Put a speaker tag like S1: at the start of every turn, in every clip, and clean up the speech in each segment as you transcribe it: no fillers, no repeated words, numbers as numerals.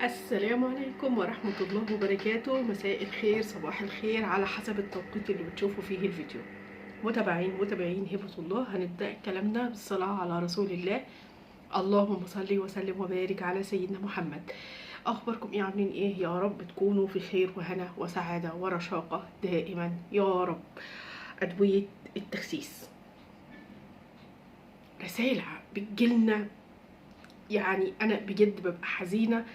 S1: السلام عليكم ورحمة الله وبركاته. مساء الخير، صباح الخير، على حسب التوقيت اللي بتشوفوا فيه الفيديو. متابعين هبة الله، هنبدأ كلامنا بالصلاة على رسول الله. اللهم صل وسلم وبارك على سيدنا محمد. اخباركم ايه؟ عاملين ايه؟ يا رب تكونوا في خير وهنا وسعادة ورشاقة دائما يا رب. أدوية التخسيس، رسائل بتجيلنا، يعني انا بجد ببقى حزينة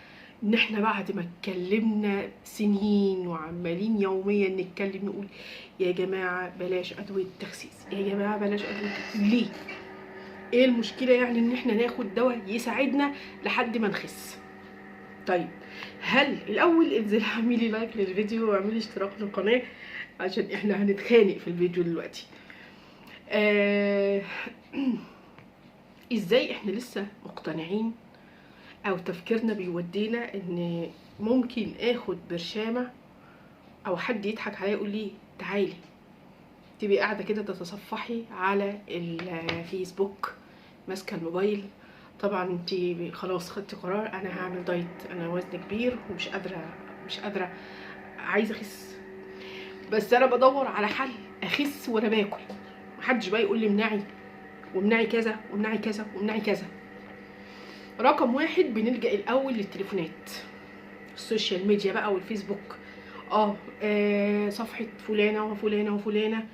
S1: ان احنا بعد ما اتكلمنا سنين وعمالين يوميا نتكلم نقول يا جماعة بلاش ادوية تخسيس، يا جماعة بلاش ادوية تخسيس. ليه؟ ايه المشكلة يعني ان احنا ناخد دواء يساعدنا لحد ما نخس؟ طيب هل الاول انزل اعملي like للفيديو واعملي اشتراك للقناة عشان احنا هنتخانق في الفيديو دلوقتي. ازاي احنا لسه مقتنعين او تفكيرنا بيودينا ان ممكن اخد برشامة او حد يضحك عليا يقول لي تعالي، تبقي قاعدة كده تتصفحي على الفيسبوك ماسكة الموبايل، طبعا انت خلاص خدتي قرار انا هعمل دايت، انا وزني كبير ومش قادرة، مش قادرة، عايزة اخس، بس انا بدور على حل اخس وانا باكل، محدش بقى يقول لي امنعي وامنعي كذا وامنعي كذا وامنعي كذا. رقم واحد بنلجأ الأول للتليفونات، ال social media بقى والفيسبوك. صفحة فلانة وفلانة وفلانة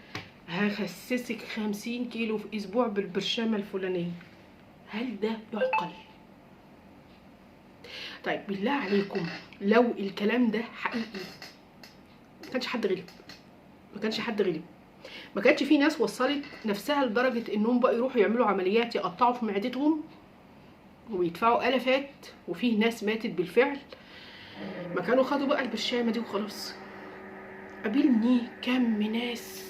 S1: هخسسك 50 كيلو في أسبوع بالبرشامة الفلانية. هل ده يعقل؟ طيب بالله عليكم لو الكلام ده حقيقي ما كانش حد غلب، ما كانش حد غلب، ما كانش في ناس وصلت نفسها لدرجة انهم بقى يروحوا يعملوا عمليات يقطعوا في معدتهم ويدفعوا الافات، وفيه ناس ماتت بالفعل. ما كانوا خدوا بقى البرشامة دي وخلاص. قابلني كم ناس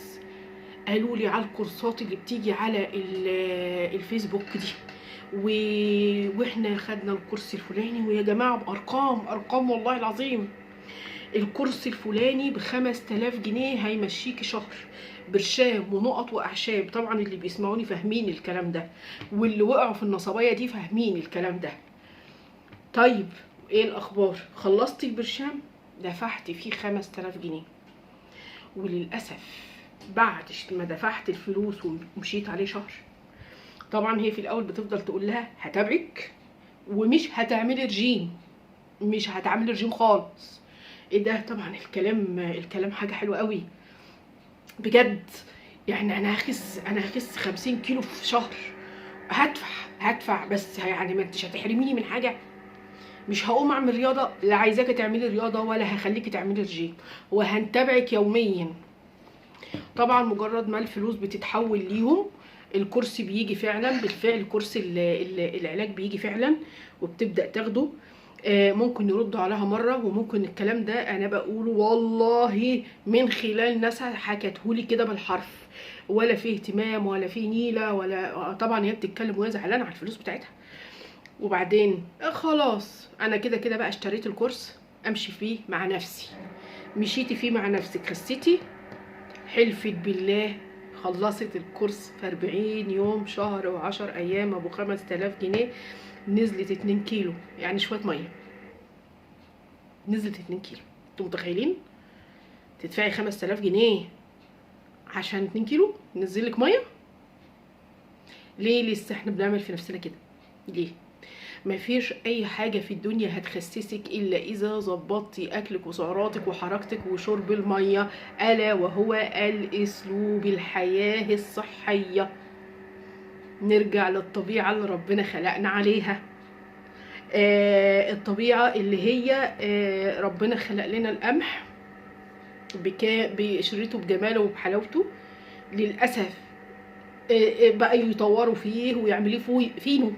S1: قالوا لي على الكورسات اللي بتيجي على الفيسبوك دي، واحنا خدنا الكورس الفلاني، ويا جماعة بأرقام، أرقام والله العظيم، الكورس الفلاني ب5000 جنيه هيمشيكي شهر، برشام ونقط وأعشاب. طبعا اللي بيسمعوني فاهمين الكلام ده، واللي وقعوا في النصبية دي فاهمين الكلام ده. طيب ايه الأخبار؟ خلصتي البرشام دفعت فيه 5000 جنيه، وللأسف بعد ما دفعت الفلوس ومشيت عليه شهر، طبعا هي في الأول بتفضل تقول لها هتابعك ومش هتعملي رجيم، مش هتعملي رجيم خالص. ايه ده؟ طبعا الكلام حاجة حلوة قوي بجد، يعني انا هخس 50 كيلو في شهر، هدفع بس يعني ما انتش هتحرميني من حاجة، مش هقوم اعمل رياضة، لا عايزاكي تعملي رياضة ولا هخليكي تعملي رجيم، وهنتابعك يوميا. طبعا مجرد ما الفلوس بتتحول ليهم الكرسي بيجي فعلا، بالفعل كرسي العلاج بيجي فعلا وبتبدأ تاخده. ممكن يردوا عليها مرة، وممكن الكلام ده انا بقوله والله من خلال ناس حكتهولي كده بالحرف، ولا فيه اهتمام ولا فيه نيلة ولا، طبعا هي بتتكلم وهي زعلانة على الفلوس بتاعتها. وبعدين خلاص انا كده كده بقى اشتريت الكورس امشي فيه مع نفسي، مشيتي فيه مع نفسك، خسيتي، حلفت بالله خلصت الكورس في 40 يوم، شهر و10 ايام، ابو 5000 جنيه، نزلت 2 كيلو، يعني شوية مية، نزلت 2 كيلو. انتوا متخيلين تدفعي 5000 جنيه عشان 2 كيلو نزلك مية؟ ليه لسه احنا بنعمل في نفسنا كده؟ ليه؟ مفيش اي حاجة في الدنيا هتخسسك الا اذا ظبطتي اكلك وسعراتك وحركتك وشرب المية، الا وهو الاسلوب الحياة الصحية. نرجع للطبيعة اللي ربنا خلقنا عليها، الطبيعة اللي هي ربنا خلق لنا القمح بقشرته بجماله وبحلاوته. للأسف بقى يطوروا فيه ويعملوه فينو،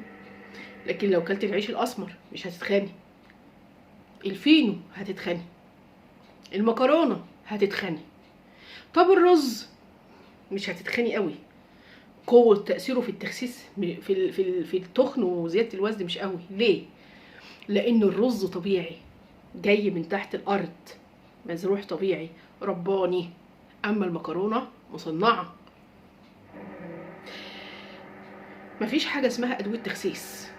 S1: لكن لو كلت العيش الأسمر مش هتتخاني، الفينو هتتخاني، المكرونة هتتخاني، طب الرز مش هتتخاني قوي، قوة تأثيره في التخسيس في التخن وزيادة الوزن مش قوي. ليه؟ لأن الرز طبيعي جاي من تحت الأرض، مزروع طبيعي رباني، أما المكرونة مصنعة. مفيش حاجة اسمها أدوية تخسيس.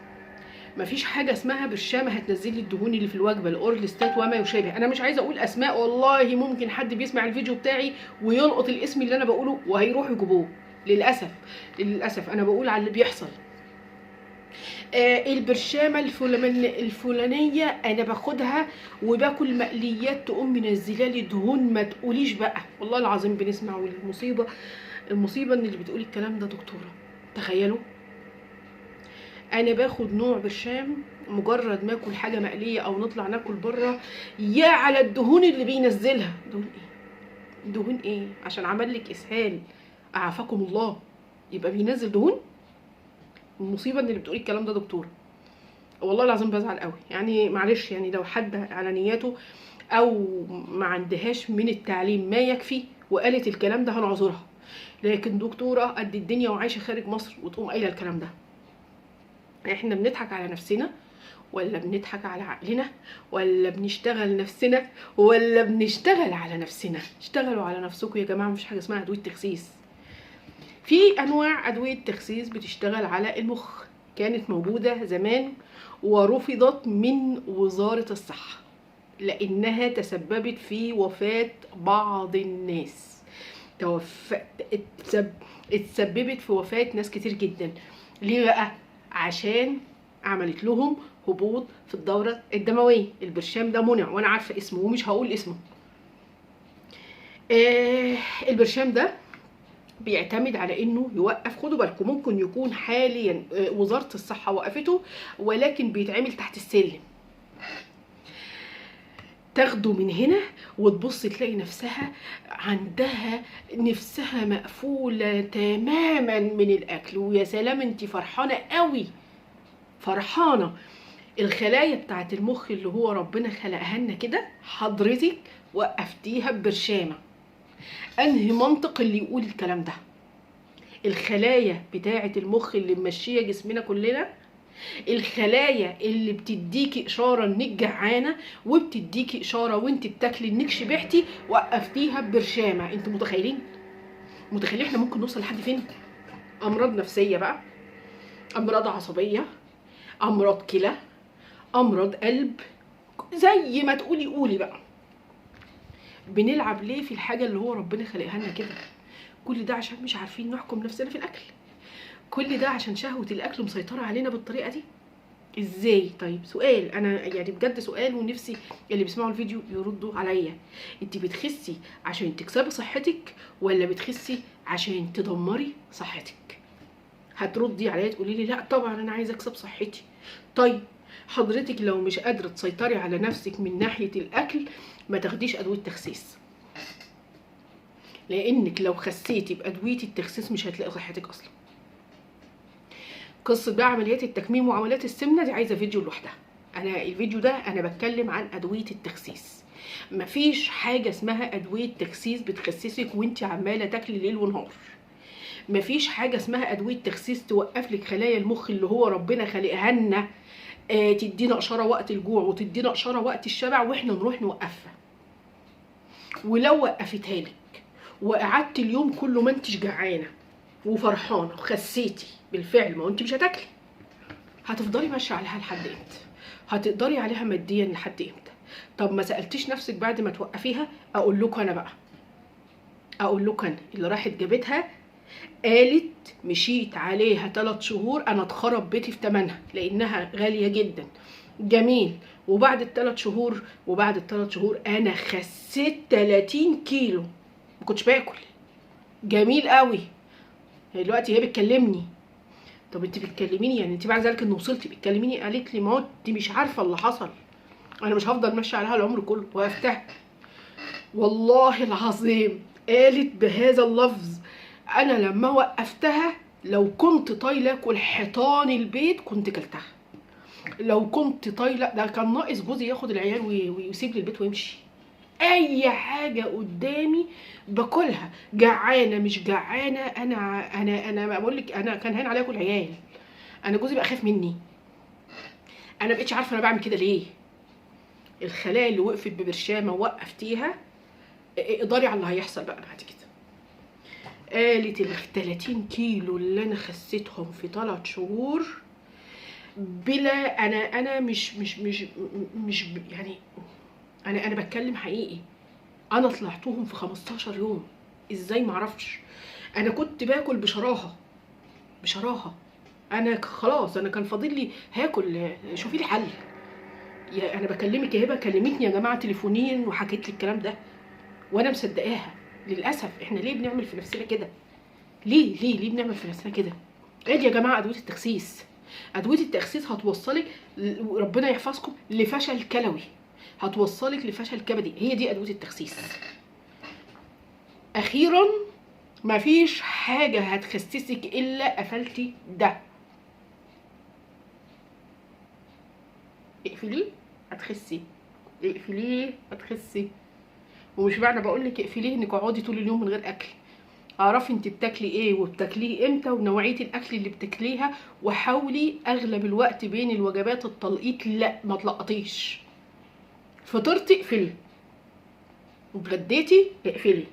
S1: مفيش حاجة اسمها برشامه هتنزل لي الدهون اللي في الوجبة، الاورليستات وما يشابه. انا مش عايزه اقول اسماء، والله ممكن حد بيسمع الفيديو بتاعي ويلقط الاسم اللي انا بقوله وهيروح يجيبوه. للاسف للاسف انا بقول على اللي بيحصل. البرشامه الفلانية انا باخدها وباكل مقليات تقوم منزله لي دهون، ما تقوليش بقى. والله العظيم بنسمع. والمصيبة المصيبة ان اللي بتقول الكلام ده دكتورة. تخيلوا انا باخد نوع برشام، مجرد ما اكل حاجة مقلية او نطلع ناكل بره، يا على الدهون اللي بينزلها. دهون ايه؟ دهون ايه؟ عشان عمل لك اسهال اعافاكم الله يبقى بينزل دهون؟ المصيبة ان اللي بتقولي الكلام ده دكتورة. والله العظيم بزعل قوي. يعني معلش، يعني لو حد على نياته او ما عندهاش من التعليم ما يكفي وقالت الكلام ده هنعذرها، لكن دكتورة قد الدنيا وعايشة خارج مصر وتقوم قايله الكلام ده، احنا بنضحك على نفسنا ولا بنضحك على عقلنا ولا بنشتغل نفسنا ولا بنشتغل على نفسنا؟ اشتغلوا على نفسكم يا جماعة. مفيش حاجة اسمها ادوية تخسيس. في انواع ادوية تخسيس بتشتغل على المخ، كانت موجودة زمان ورفضت من وزارة الصحة لانها تسببت في وفاه بعض الناس. اتسببت في وفاه ناس كتير جدا. ليه بقى؟ عشان عملت لهم هبوط في الدورة الدموية. البرشام ده منع، وانا عارفه اسمه ومش هقول اسمه. البرشام ده بيعتمد على انه يوقف، خدوا بالكم ممكن يكون حاليا وزارة الصحة وقفته، ولكن بيتعمل تحت السلم. تاخده من هنا وتبص تلاقي نفسها عندها نفسها مقفولة تماما من الاكل، ويا سلام انت فرحانة قوي، فرحانة. الخلايا بتاعت المخ اللي هو ربنا خلقها لنا كده حضرتك وقفتيها ببرشامه. انهي منطق اللي يقول الكلام ده؟ الخلايا بتاعه المخ اللي ممشيه جسمنا كلنا، الخلايا اللي بتديكي اشارة انك جعانة وبتديكي اشارة وانت بتاكلي انك شبعتي، وقفتيها ببرشامه. انتوا متخيلين؟ متخيلين احنا ممكن نوصل لحد فين؟ امراض نفسية بقى، امراض عصبية، امراض كلى، امراض قلب، زي ما تقولي قولي بقى. بنلعب ليه في الحاجة اللي هو ربنا خلقها لنا كده؟ كل ده عشان مش عارفين نحكم نفسنا في الاكل. كل ده عشان شهوة الاكل مسيطرة علينا بالطريقة دي. ازاي؟ طيب سؤال، انا يعني بجد سؤال، ونفسي اللي بيسمعوا الفيديو يردوا عليا. انت بتخسي عشان تكسبي صحتك ولا بتخسي عشان تدمري صحتك؟ هتردي عليا تقولي لي لا طبعا انا عايزه اكسب صحتي. طيب حضرتك لو مش قادرة تسيطري على نفسك من ناحية الاكل ما تاخديش ادوية تخسيس، لانك لو خسيتي بادويه التخسيس مش هتلاقي صحتك اصلا. قصة بقى عمليات التكميم وعمليات السمنة دي عايزه فيديو لوحدها. انا الفيديو ده انا بتكلم عن ادوية التخسيس. مفيش حاجة اسمها ادوية تخسيس بتخسسك وانت عماله تاكلي ليل ونهار. مفيش حاجة اسمها ادوية تخسيس توقف لك خلايا المخ اللي هو ربنا خلقها لنا، تدينا اشارة وقت الجوع وتدينا اشارة وقت الشبع واحنا نروح نوقفها. ولو وقفتها لك وقعدت اليوم كله ما انتش جعانة وفرحانه وخسيتي بالفعل، ما انت مش هتاكلي، هتفضلي ماشية عليها لحد امتى؟ هتقدري عليها ماديا لحد امتى؟ طب ما سالتيش نفسك بعد ما توقفيها؟ اقول لكم انا بقى، اقول لكم انا اللي راحت جابتها قالت مشيت عليها 3 شهور انا اتخرب بيتي في ثمنها لانها غالية جدا. جميل. وبعد ال3 شهور، وبعد ال3 شهور انا خسيت 30 كيلو، ما كنتش باكل. جميل قوي. دلوقتي هي بتكلمني، طب انت بتكلميني يعني انت بعد ذلك ان وصلتي بتكلميني؟ قالت لي ما انت مش عارفه اللي حصل، انا مش هفضل ماشية عليها العمر كله. وقفتها والله العظيم قالت بهذا اللفظ، انا لما وقفتها لو كنت طايله اكل حيطان البيت كنت كلتها، لو كنت طايله، ده كان ناقص جوزي ياخد العيال ويسيب لي البيت ويمشي. اي حاجة قدامي باكلها، جعانة مش جعانة، انا انا انا بقول لك انا كان هين عليا اكل عيال، انا جوزي بقى خايف مني، انا بقيتش عارفه انا بعمل كده ليه. الخلايا اللي وقفت ببرشامه وقفتيها، اقدري على اللي هيحصل بقى بعد كده. قالت ال 30 كيلو اللي انا خسيتهم في 3 شهور بلا انا مش مش مش مش يعني انا بتكلم حقيقي. انا طلعتهم في 15 يوم ازاي معرفش. انا كنت باكل بشراهه بشراهه، انا خلاص انا كان فاضل لي هاكل. شوفي لي حل. يا انا بكلمك يا هبه، كلمتني يا جماعة تليفونيا وحكيت لي الكلام ده وانا مصدقاها. للاسف احنا ليه بنعمل في نفسنا كده؟ ليه ليه ليه بنعمل في نفسنا كده؟ ادي يا جماعة ادوية التخسيس. ادوية التخسيس هتوصلك، ربنا يحفظكم، لفشل كلوي، هتوصلك لفشل كبدي. هي دي ادوية التخسيس. اخيرا مفيش حاجة هتخسسك الا قفلتي ده. اقفليه هتخسي، اقفليه هتخسي. ومش معنى بقول لك اقفليه انك اقعدي طول اليوم من غير اكل. اعرفي انت بتاكلي ايه وبتاكليه امتى ونوعية الاكل اللي بتاكليها، وحاولي اغلب الوقت بين الوجبات التلقيط، لا ما تلقطيش. فطرتي اقفلي، اتغديتي اقفلي،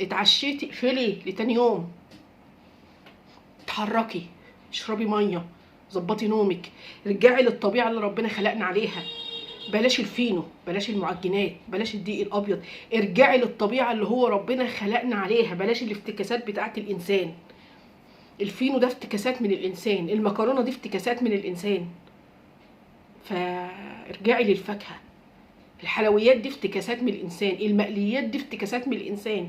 S1: اتعشيتي اقفلي لتاني يوم. اتحركي، اشربي مية، ظبطي نومك، رجعي للطبيعة اللي ربنا خلقنا عليها. بلاش الفينو، بلاش المعجنات، بلاش الدقيق الابيض، ارجعي للطبيعة اللي هو ربنا خلقنا عليها. بلاش الافتكاسات بتاعه الانسان. الفينو ده افتكاسات من الانسان، المكرونه دي افتكاسات من الانسان. فارجعي للفاكهه. الحلويات دي افتكاسات من الانسان، المقليات دي افتكاسات من الانسان.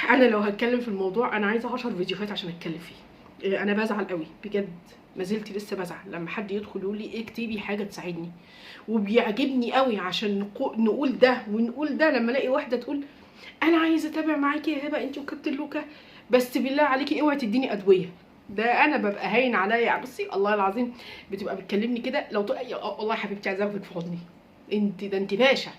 S1: انا لو هتكلم في الموضوع انا عايزه 10 فيديوهات عشان اتكلم فيه. انا بزعل قوي بجد، ما زلت لسه بزعل لما حد يدخل يقول لي اكتبي حاجة تساعدني، وبيعجبني قوي عشان نقول ده ونقول ده. لما الاقي واحدة تقول انا عايزه اتابع معاكي يا هبه انت وكابتن لوكا، بس بالله عليكي اوعي تديني ادوية، ده انا ببقى هاين عليا. بصي الله العظيم بتبقى بتكلمني كده، لو تقول والله يا حبيبتي عايزه اخدك في حضني، انت ده انت باشا،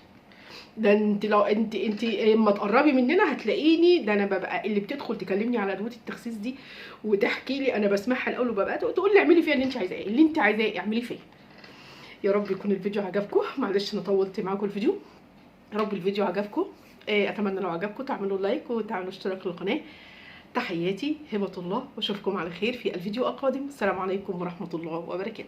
S1: ده انت لو انت اما تقربي مننا هتلاقيني. ده انا ببقى اللي بتدخل تكلمني على ادوية التخسيس دي وتحكي لي، انا بسمعها الاول وببقى تقول لي اعملي فيها اللي انت عايزاه، اللي انت عايزاه اعملي فيا. يا رب يكون الفيديو عجبكم، معلش انا طولت معاكم الفيديو. يا رب الفيديو عجبكم، اتمنى لو عجبكم تعملوا like وتعملوا اشتراك للقناة. تحياتي هبه الله، واشوفكم على خير في الفيديو القادم. السلام عليكم ورحمة الله وبركاته.